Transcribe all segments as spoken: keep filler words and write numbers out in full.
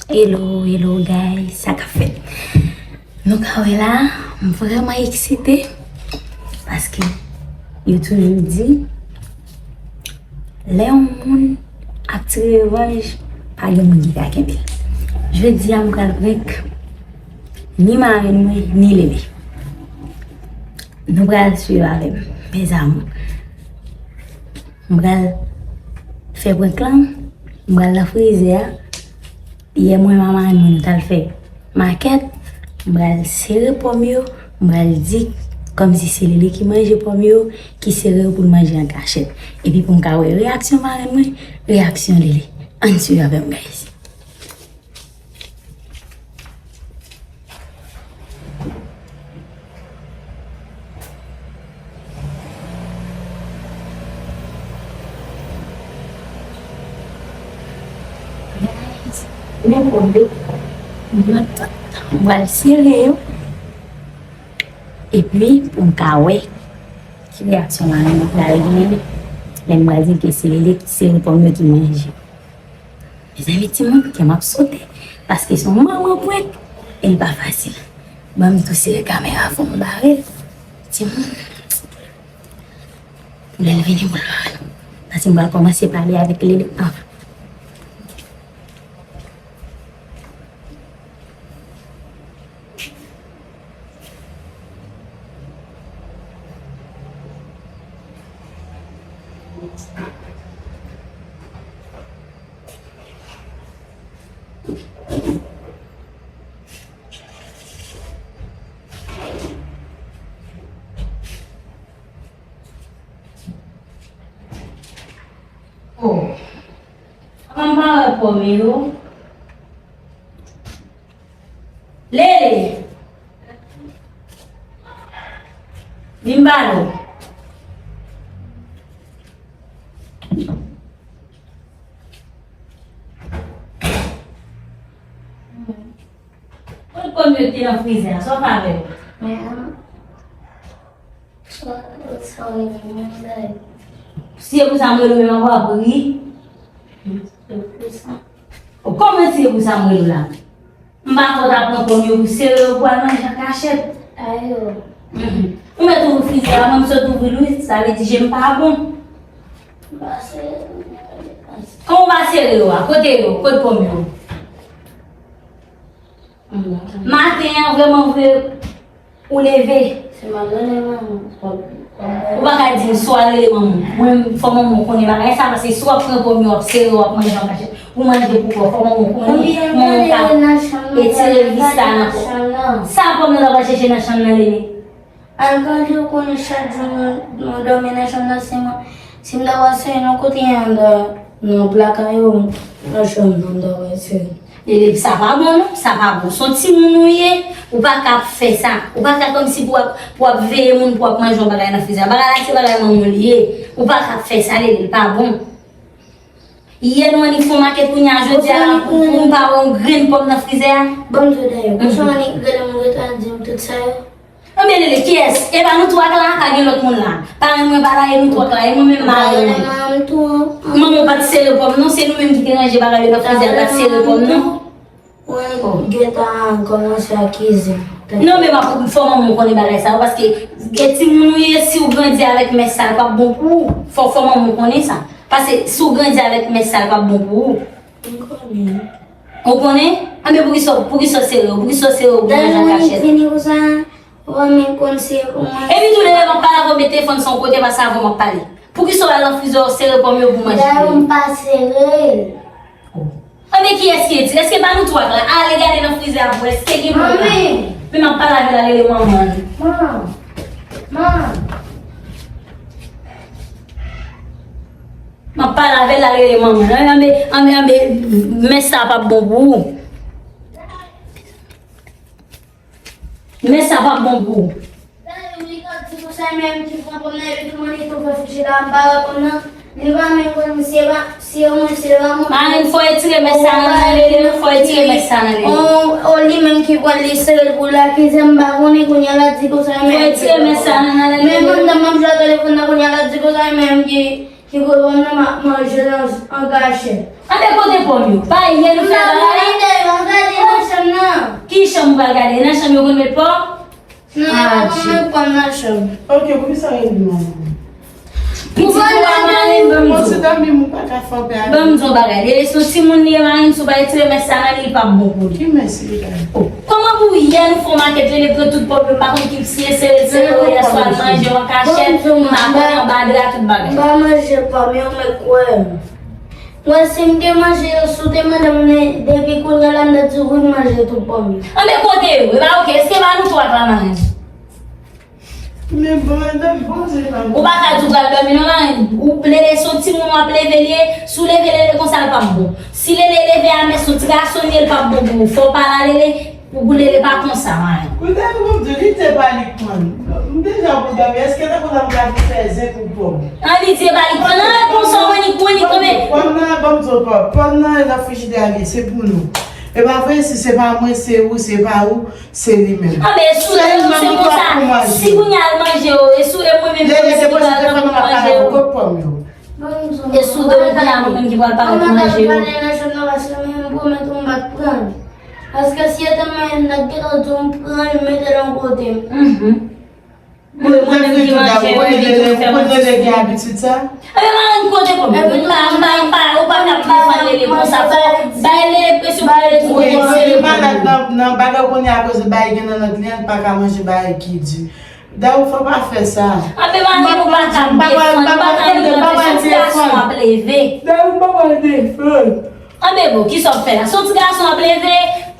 Hello, hello guys, sa k ap fèt? Nou ka wè la, m vrèman eksite paske yo toujou di lè yon moun ap tire revanj, pa gen moun ki ka kenbe l. Jodi a m pral prank ni marenn mwen ni Lele. Nou pral swiv avè m, mes amours. M pral fè prank lan, m pral nan frizè a. Yè mwen, manman mwen, nou t al fè makèt. M pral sere pòm yo. M pral di kòmsi se Lele ki manje pòm yo, ki sere yo pou l manje an kachèt. Epi pou m ka wè reyaksyon marenn mwen, reyaksyon Lele. Ann swiv avè m, guys. Men pòm yo, m pral sere yo. Epi, pou m ka wè ki reyaksyon marenn mwen pral genyen lè m pral di ke se Lele ki sere pòm yo ki manje. Mezanmi, timoun, kè m ap sote. Paske se yon manman prank, e li pa fasil. Ban m tou sere kamera, fò m bare l. Timoun, pou lè l vini, pou l pa wè nou. Paske m pral kòmanse pale avèk Lele anvan. Oh. Kòman m pa wè pòm yo? Lele! Vin ba nou. Kot pòm yo ki te nan frizè a, sa w fè avè yo? Men, sa, sa w rele menm bagay. Si e pou sa m rele w menm, w ap ri. Se pou sa. Kòman si e pou sa m rele w la? M pa fè w ta pran pòm yo pou sere yo pou al manje an kachèt. Ayo. Mhm. Ou mèt ouvri frizè a, mwen m sot ouvri l wi, sa vle di je m pa bon. M pa sere, m pa sere. Kòman w pa sere yo a? Kote yo? Kote pòm yo? Maten an, vrèman vre, ou leve. Se malere manman. Ou pa ka di m swa rele manman. Mwen, fò manman w konnen bagay sa, paske si w ap pran pòm yo, w ap sere, w ap manje an kachèt, pou manje pou kò, fò manman w konnen, manman w ka etire vis la nan kò. Sa pòm nan ta pral chèche nan chanm nan, Lele? Al gade, ou konnen chak jou nou, nou dòmi nan chanm nan, se mwen. Si m ta pral sere nan kote anndan, nan plaka yo, nan chanm nan, m ta pral sere. Lele, sa pa bon non, sa pa bon. Se yon timoun ou ye, ou pa ka ap fè sa. Ou pa ka kòmsi pou w ap, pou w ap veye moun, pou w ap manje yon bagay nan frizè. Bagay la se bagay manman w li ye. Ou pa ka ap fè sa, Lele, li pa bon. Yè nou annik fè yon makèt, kounye a jodi a la, pou, pou m pa wè yon grenn pòm nan frizè a. Bon, jodi a, yo. Konsa w annik rele m, rete al di m tout sa yo. Anben, Lele, kiyès? E pa nou twa k la, pa gen lòt moun la. Parenn mwen pa la, e nou twa k la, e mwen menm marenn mwen. Manman w pa t sere pòm non, se nou menm ki te ranje bagay yo nan frizè a, l pa t sere pòm non. Ou gentan kòmanse akize m. Non, men m ap, fò manman w konnen bagay sa yo, paske e timoun ou ye, si w grandi avèk mès sa, l p ap bon pou ou. Fò, fò manman w konnen sa. Paske si w grandi avèk mès sa, l p ap bon pou ou. M konnen. Ou konnen? Anben, poukisa, poukisa w sere yo? Poukisa w sere yo pou manje an kachèt? Vini konsa, ou pa menm konn si e pou mwen. Epi tou, Lele, m ap pale avè w, met telefòn sa yon kote, paske avè w m ap pale. Poukisa w al nan frizè, w sere pòm yo pou manje? Dayè, m pa sere l. Anben, kiyès ki etire? Èske pa nou twa k la? Ale gade nan frizè a pou wè èske gen pòm la. Men m ap pale avè l, ale rele manman l. Manman. Manman. M ap pale avè l, ale rele manman l. Anben, anben, anben, mès sa p ap bon pou ou. Men sa p ap bon pou ou. Li t ap di konsa, men ki pran pòm nan, epi tou moun li tou fè fouchi la, m pa wè pòm nan. Li pa menm konn si e pa, si e mwen, si e pa mwen. Marenn, fò etire mès sa nan men Lele, fò etire mès sa nan Lele. O, o, li menm ki pran, li sere l pou l akize m, m pa konnen, kounye a l ap di konsa, men. Fò etire mès sa nan men Lele. Men pandan m ap jwe ak telefòn nan, kounye a l ap di konsa, men ki Ki pran pòm nan, m ap manje l an, an kachèt. Anben, kote pòm yo? Pa yè nou fè bagay la? Chanm ou pral gade, nan chanm yo konn met pòm? Non, yo pa konn met pòm nan chanm. Ok, poukisa w rele m marenn? Pitit ou a marenn, ban m di w. Bon, se dòmi m ou pa ka fè anpè a. Ban m di w yon bagay. Lele se yon timoun li ye marenn, si w pa retire mès sa nan li, li p ap bon pou li. Ki mès li bay? Kòman pou yè nou fè yon makèt, Lele pran tout pòm yo, m pa konn ki si e sere l sere yo, yè swa l manje yo an kachèt, m pa konn anba dra tout bagay. M pa manje pòm yo, men kwè m. Mwen, si m te manje yo, si w te mande m, men depi kounye a la, m t ap di w wi, m manje tout pòm yo. Anben kote yo? E pa oke, èske pa nou twa k la marenn? Men bon, bon, se pa bon. Ou pa ka di w pral dòmi non marenn. Ou Lele se yon timoun w ap leve l ye, si w leve Lele konsa l p ap bon. Si Lele leve a mès, yon ti gason li ye, l p ap bon pou ou. Fò w pale a Lele, pou Lele pa konsa marenn. Koute m pou m di w, li te pa li k pran. M deja pou dòmi, èske tankou la m ka vin fè zen pou pòm? An li di e pa li k pran, nan repons an, mwen li k pran, li k pran, men. Pòm nan, ban m di w pa, pòm nan nan frijidè a li, se pou nou. E pa vre, si se pa mwen, se ou, se pa ou, se li menm. Anben, e sou e nou se konsa, si kounye a l manje yo, e sou e mwen menm ki pral pran pou manje yo. E sou de mwen kounye a mwen menm ki pral pare pou manje yo. Paske si e te mwen, m t ap gentan di w m pran l, mete l yon kote. Mwen menm ki manje, mwen menm ki fè manje. Ebyen marenn kote pòm. Ou pa, ou pa, ou pa ka defann Lele konsa, fò bay Lele presyon pou Lele di w te malad. Nan, nan bagay ou konnen akoz bagay gen nan lang li an, li pa ka manje bagay ki di. Dayou fò pa fè sa. Anben marenn ou pa ka defann, ou pa ka defann, se yon ti gason w ap leve. Dayou m pa pral defann. Anben bon, kisa w ap fè la? Se yon ti gason w ap leve,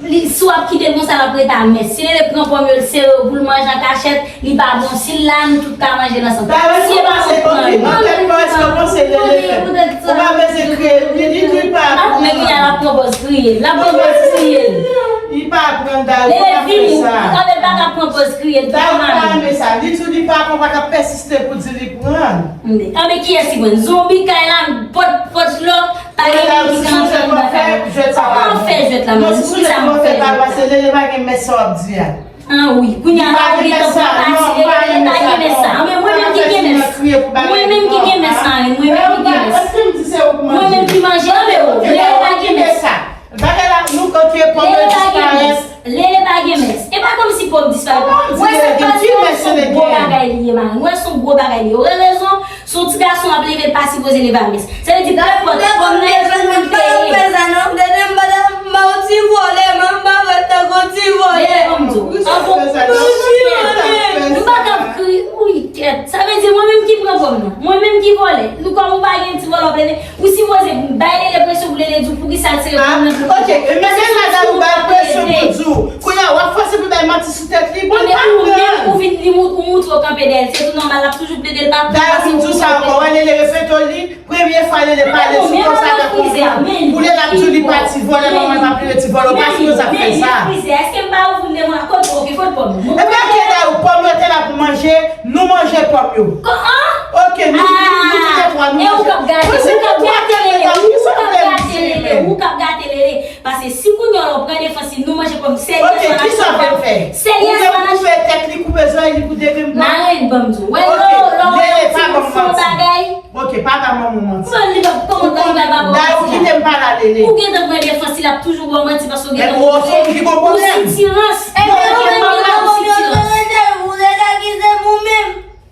li, si w ap kite l konsa, l ap ret a mès. Si Lele pran pòm yo, l sere yo pou l manje an kachèt, li pa bon. Si l la, nou tout ka manje l ansanm. Si e pa ou k pran yo. Ou pa bezwen kriye, li, li, li pa. Ah, men kounye a l ap pran pòz kriye. L ap pran pòz kriye. Li pa pran Dayou, fò pa fè sa. Lele vini, ou pa ka pran pòz kriye, l pa renmen sa. Li di w li pa pran, pa ka pèsiste pou di li pran. Anben kiyès ki pran? Zonbi kay la, pòt, pòt lò. Pa gen moun ki ka antre anndan kay la. Kòman w ap fè jwèt la menm? Poukisa m fè jwèt la? Paske Lele pa gen mès sa w ap di a. Ah wi, kounye a la ou gentan pran pati Lele, Lele pa gen mès sa. Anben mwen menm ki gen mès. Mwen menm ki gen mès sa, mwen menm ki gen mès. Mwen menm ki manje, anben o, Lele pa gen mès. Bagay la, nou kote pòm yo disparèt. Lele pa gen mès. E pa kòmsi pòm disparèt. Ou wè se pa se yon gwo bagay li ye, marenn. Ou wè se yon gwo bagay li ye. Ou gen rezon. Si yon ti gason ap leve, l pa sipoze leve a mès. Sa vle di, nenpòt kòm nenpòt moun te ye. Lele, ban m di w, an bon, nou pa ka kriye, wi, kèt. Sa vle di, mwen menm ki pran pòm nan. Mwen menm ki vòlè. Nou kòm ou pa gen ti vòlè w ap leve, ou sipoze bay Lele presyon pou Lele di w poukisa l sere pòm nan. Ok, men se la Dayou bay presyon pou di w. Kounye a, w ap fòse pou bay manti sou tèt li, pou l pa pran. Ou vin, li mout-, ou moutre w kanpe dèyè l. Se tou nòmal, l ap toujou plede l pa pran. Dayou m di w sa ankò, wè Lele repete w li, premye fwa Lele pale sou konsa avèk fanm sa, pou Lele ap di w li pa ti vòlè, manman l pa plede ti vòlè, w pa sipoze ap fè sa. Èske m pa ouvri l devan? Kote, ok, kote pòm yo? Epi ok, Dayou, pòm yo te la pou manje, nou manje pòm yo. Ok, nou, nou, nou toulètwa, nou manje. Mwen se pou twa tèt Dayou, kisa w vle m di menm? Ou k ap gate Lele. Paske si kounye a w pran defans li, nou manje pòm, sèl yè swa nan chanm pa w. Sèl yè swa nan chanm. Ou vle koupe tèt li, koupe zòrèy li pou demen m pran? Marenn, ban m di w. Wè lè w, lè w wè yon timoun fè yon bagay. Ok, pa ba manman w manti. Kòman li va, kòman li va ba w manti la? Dayou kite m pale a Lele. Ou gentan pran defans li, l ap toujou ba w manti paske w gentan montre ou sitirans. Ou gentan montre ou sitirans.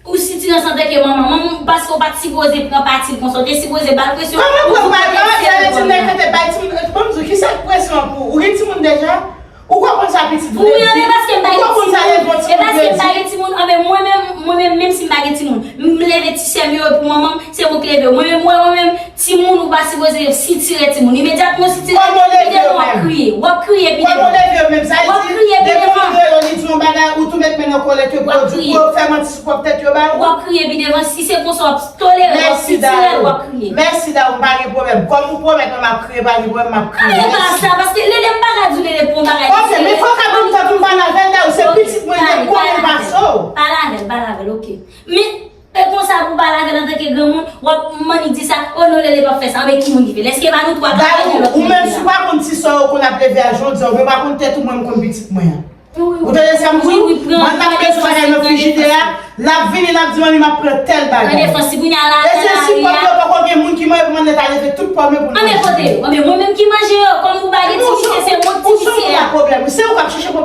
Ou sitirans antanke manman. Manman, paske w pa t sipoze pran pati l konsa. Ou te sipoze ba l presyon. Kòman pou w ba l? Sa vle di nèg la te bay timoun. Ban m di w, kisa k presyon an pou ou? Ou gen timoun deja? Ou konprann sa pitit ou te di? Ou konprann sa leve yon timoun te di? E paske m pa gen timoun, anben mwen menm, mwen menm, menm si m pa gen timoun, m leve ti sè m yo pou manman m, se mwen k leve yo. Mwen menm, mwen, mwen menm, timoun ou pa sipoze sitire timoun. Imedyatman w sitire, pi devan w ap kriye. W ap kriye pi devan. W ap kriye pi devan. Depi w rele yo, li di yon bagay, ou tou met men nan kòlèt yo pou yo di, pou yo fè manti sou pwòp tèt yo ba ou. W ap kriye pi devan. Si se konsa w ap tolere, w ap sitire l, w ap kriye. Mèsi Dayou, m pa gen pwoblèm. Kòm ou pwomèt mwen m ap kriye, pa gen pwoblèm, m ap kriye. Ale pa sa, paske Lele m pa ka di w Lele pou yon bagay li serye. Ok, men fò w ka ban m tan pou m pale avè l, Dayou, se pitit mwen, li te konnen l pase w. Pale avè l, pale avè l, ok. Men, e konsa pou pale avè l antanke granmoun, w ap mannik di sa, o non, Lele p ap fè sa, anben ki moun ki fè l? Èske pa nou twa k ap leve lòt moun ki la? Dayou, ou menm si w pa konn ti sè w konn ap leve a jodi a, ou menm pa konn tèt ou, mwen m konn pitit mwen an. Ou tande sa m di w? Mann ap mete bagay nan frijidè a, l ap vini, l ap di manmi m ap pran tèl bagay. E se si pòm yo poko gen moun ki manje pou mann nan ta leve tout pòm yo pou l manje. Anben kote yo? Anben mwen menm ki manje yo, kòm ou pa gen ti misye, se mwen k ti misye a. Ou sonje pa pwoblèm, se ou k ap chèche pwoblèm.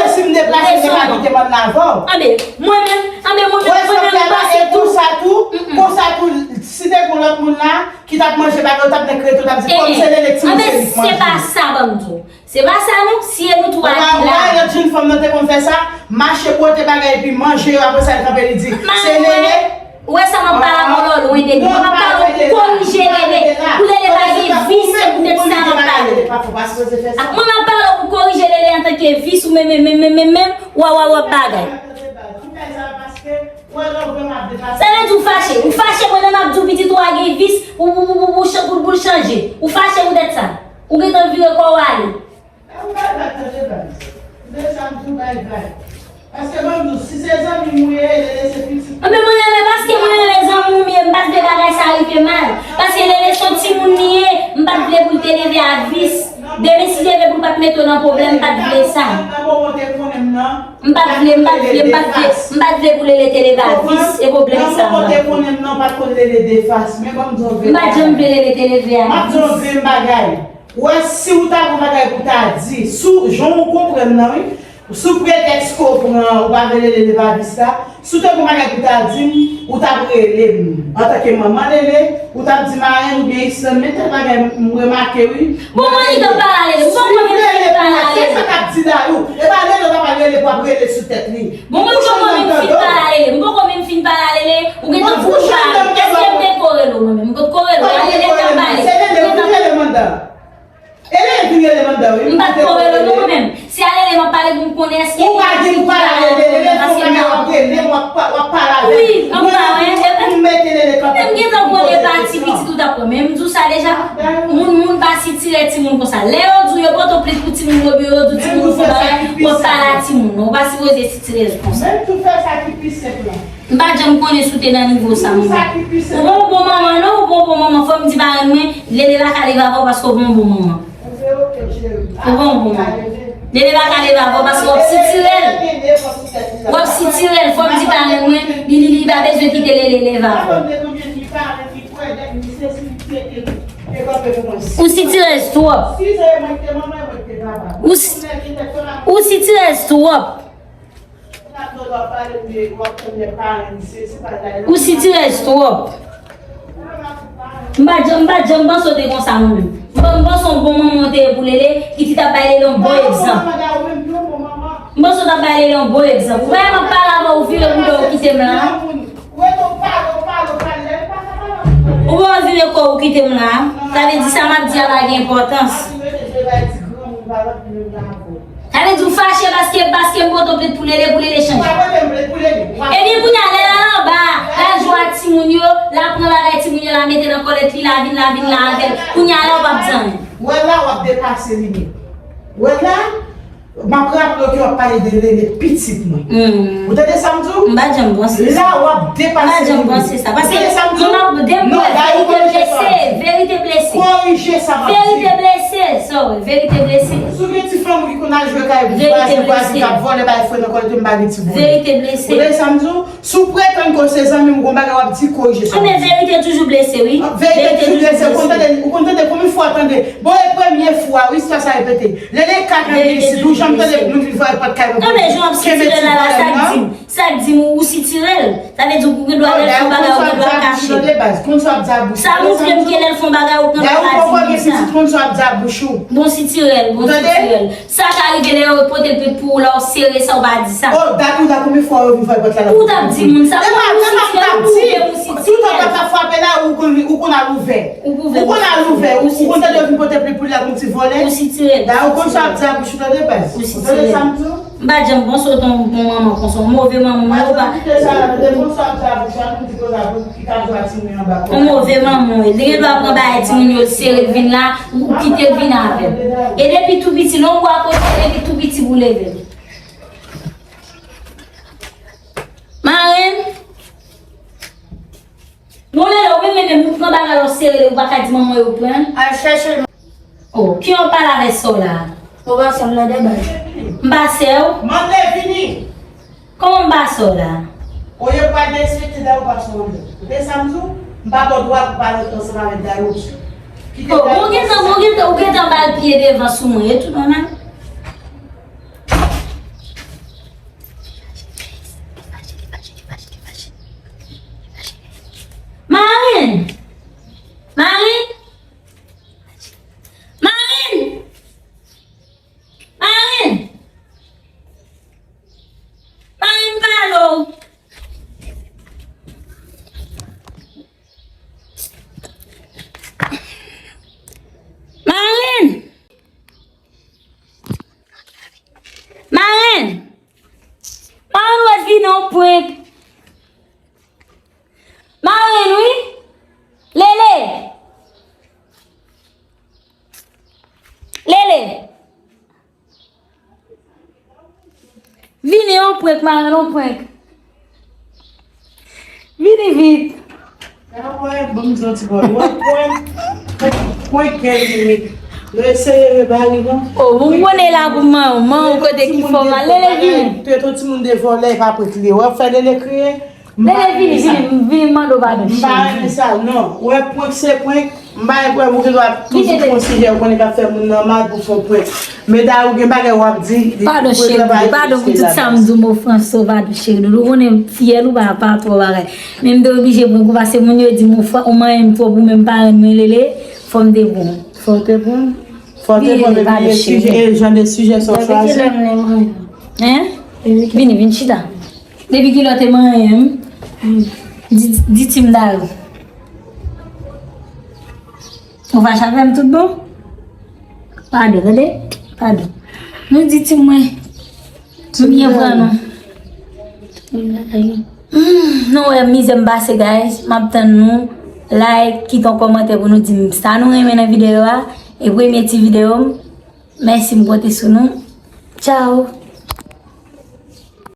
Paske si m deplase, m te ka kite m ann avè w. Anbe, mwen menm, anbe, mwen menm, mwen menm, m pase tou. Konsa tou, konsa tou, si te gen lòt moun la, ki t ap manje bagay, ou t ap nan krete, ou t ap di, kòm se Nene k ti manje, li k manje. Se pa sa, ban m di w. Se pa sa non, si e nou tou a ki la. Ou pa wè lòt jenn fanm nan te konn fè sa, mache pote bagay epi manje yo, apre sa l kanpe li di, se Nene. Ou wè sa m ap pale avè w lwen de li. Mwen m ap pale w pou korije Lele. Pou Lele pa gen vis, se poutèt sa m ap pale. Ak mwen m ap pale w pou korije Lele antanke vis ou menm, menm, menm, menm, menm, w a, w a, w ap bagay. Sa vle di ou fache. Ou fache pandan m ap di w pitit ou a gen vis, ou, ou, ou, ou, ou chan-, pou, pou l chanje. Ou fache poutèt sa. Ou gentan vire kò w ale. Ou bay vag tande baz. Ou te sa m di w bay vag. Paske ban m di w, si se zanmi m ou ye, Lele se pitit. Anben mwen renmen, paske mwen renmen zanmi w m ye, m pa t vle bagay sa rive mal. Paske Lele se yon timoun li ye, m pa t vle pou l te leve a vis. Demen si te vle pou l pa t mete w nan pwoblèm, m pa t vle sa. Nan moman w te konnen m nan, m pa t vle, m pa t vle, m pa t vle, m pa t vle pou Lele te leve a vis. E pwoblèm sa. Nan moman w te konnen m nan, w pa t konn Lele de fas. Men ban m di w yon vre bagay. M pa t janm vle Lele te leve a vis. M ap di w yon grenn bagay. Ou wè, si w ta gon bagay pou w ta di, sou jan w konprann nan, wi, sou pretèks ke w pran, ou pa vle Lele leve a vis la, si w te gon bagay pou w ta di m, ou t ap rele m antanke manman Lele, ou t ap di m, Marèn oubyen Islande, men tèl bagay m remake, wi. Bon, mwen li t ap pale a Lele, m poko menm fin pale a Lele. Se sa k ap di Dayou. E pa Lele w t ap al rele pou w ap rele sou tèt li. Bon, mwen m poko menm fin pale a Lele, m poko menm fin pale a Lele, ou gentan fin pale. Èske m te ko rele w mwen menm? M potko rele w, e a Lele k ap pale. Se Lele, ou vin rele m anndan. E Lele vin rele m anndan, wi. M pa t ko rele w non mwen menm. Se a Lele m ap pale pou m konnen èske ou pa gen pou pale a Lele, Lele fè yon bagay w ap rele m, w ap pa-, w ap pale avè l. Wi, anba, wi. Pou m mete Lele kanpe. Men m gentan konnen pati pitit ou t ap pran. Men m di w sa deja, moun, moun pa sitirè timoun konsa. Lè yo di w yo pote w plent pou timoun yo, oubyen yo di w timoun ou fè bagay, w ap pale a timoun nan. Ou pa sipoze sitirè l konsa. Menm tou fè sa ki pi senp lan. M pa t janm konnen si w te nan nivo sa mwen. Ou pa yon bon manman non, ou pa yon bon manman. Fò m di parenn mwen, Lele pa ka leve avè w paske w pa yon bon manman. Ou pa yon bon manman. Lele pa ka leve avè w paske w ap sitirè l. W ap sitirè l, fò m di parenn mwen, li, li, li pa bezwen kite Lele leve avè w. Ou sitirèz twòp. Ou si-, ou sitirèz twòp. Ou sitirèz twòp. M pa janm, m pa janm panse w te konsa mwen menm. M pa, m panse w bon manman w te ye pou Lele, ki ti t ap bay Lele yon bon egzanp. M panse w t ap bay Lele yon bon egzanp. Ou pa wè m ap pale avè w, ou vire kou do w kite m la. Ou pa wè w vire kò w kite m la. Sa vle di sa m ap di a pa gen enpòtans. Sa vle di w fache paske, paske m pote w plent pou Lele, pou Lele chanje. Ebyen kounye a lè l al anba a, l al jwe ak timoun yo, l al pran bagay timoun yo, l al mete nan kòlèt li, l al vin, l al vin la avè l. Kounye a la w p ap di anyen. Wè la w ap depase limit. Wè la, m ap raple w ke w ap pale de Lele pitit mwen. Ou tande sa m di w? M pa janm panse sa. La w ap depase limit. M pa janm panse sa. Paske moun ap depase, verite blese, verite blese. Korije sa m ap di. Verite blese, sa w wè, verite blese. Si w gen ti fanm ou ki konn al jwe kay vwazen, vwazen k ap vòlè bay frè nan kòlèt yo, m pa gen ti vòlè. Verite blese. Ou tande sa m di w? Si w pretann ke w se zanmi m, ou gon bagay w ap di, korije sa w ap di. Anben verite toujou blese, wi. Verite toujou blese. Ou konn tande, ou konn tande konbyen fwa w tande? Bon, e premye fwa, wi, istwa sa repete. Lele ka kanpe isit, ou janm tande moun vin frape pòt kay mwen pou kenbe ti vòlè m nan? Sa k di m ou sitirè l. Sa vle di ou gen dwa lè l fè yon bagay ou gen dwa kache. Sa montre m ke lè l fè yon bagay ou pran bagay di m sa. Bon sitirè l, bon sitirè l. Sa ka rive lè yo pote l plent pou ou la, ou sere sa, ou pa di sa. Oh, dat ou la, konbyen fwa yo vin frape pòt la la? Ou t ap di moun sa, ou sitirè l, ou ouvè, ou sitirè l. Tout an pa frape la, ou konn, ou konn al ouvè. Ou konn al ouvè, ou konn tande yo vin pote plent pou li la, konn ti vòlè. Ou sitirè l. Dayè ou konn sa ap di a bouch ou tande baz. Ou tande sa m di w? M pa t janm panse w te yon bon manman konsa, yon move manman, ou pa. Yon move manman, li gen dwa pran bagay timoun yo, l sere l vin la, ou kite l vin avè l. E depi tou piti, lè w bò kote, depi tou piti pou leve l. Marenn. Non, Lele, ou menm, menm, ou pran bagay la, ou sere li, ou pa ka di manman yo pran l. Al chèche l. Oh, ki w ap pale avèk sè w la? Ou pa sè m nan de baz. M pa sè w? Mande vini. Kòman m pa sè w la? Olye w pa derespekte dayè ou pa sè w nan de. Ou tande sa m di w? M pa ba w dwa pou pale ansanm avèk dayè w. Kite dayè. Oh, ou gentan, ou gentan, ou gentan ba l pye devan sou mwen, e tou nòmal. Marenn! Marenn! Marenn! Marenn! Marenn, m pale w! Prank. Marenn wi. Lele. Lele. Vini, yon prank, marenn, yon prank. Vini vit. Sa w wè, ban m di w ti bò. Wè prank, prank gen limit. Nou eseye rebali non. Oh, bon, m konnen la pou manman ou kote ki fò mal. Lele vini. Trete yon timoun de vòlè, e pa prank li ye. Wè, fè Lele kriye. Lele vini, vini, vini, m mande w padon. M pa renmen sa, non. Wè, prank se prank. M pa gen pwoblèm, ou gen dwa toujou pran sijè ou konnen k ap fè moun nan mal pou fè yon prank. Men dayè ou gen bagay w ap di. Padon cheri, padon pou tout sa m di w, m ofranse w, padon cheri. Doudou, ou konnen fiyèl ou pa, pa twò bagay. Men m te oblije prank ou paske moun yo di m ou manyen m twòp ou menm pa renmen Lele, fò m te prank ou. Fò w te prann. Fò w te prann, epi e sijè, e jan de sijè sa w chwazi. Hein? Vini, vin chita. Depi kilè w te manyen m? Di, di Tim Dayou. Ou fache avè m tout bon? Padon, tande? Padon. Nou di Tim mwen. M byen pran nou. Hmm, nou wè mizè m pase, guys. M ap tann nou. Like, kite yon kòmantè pou nou di m sa nou renmen nan videyo a. E premye ti videyo m. Mèsi, m konte sou nou. Tchao.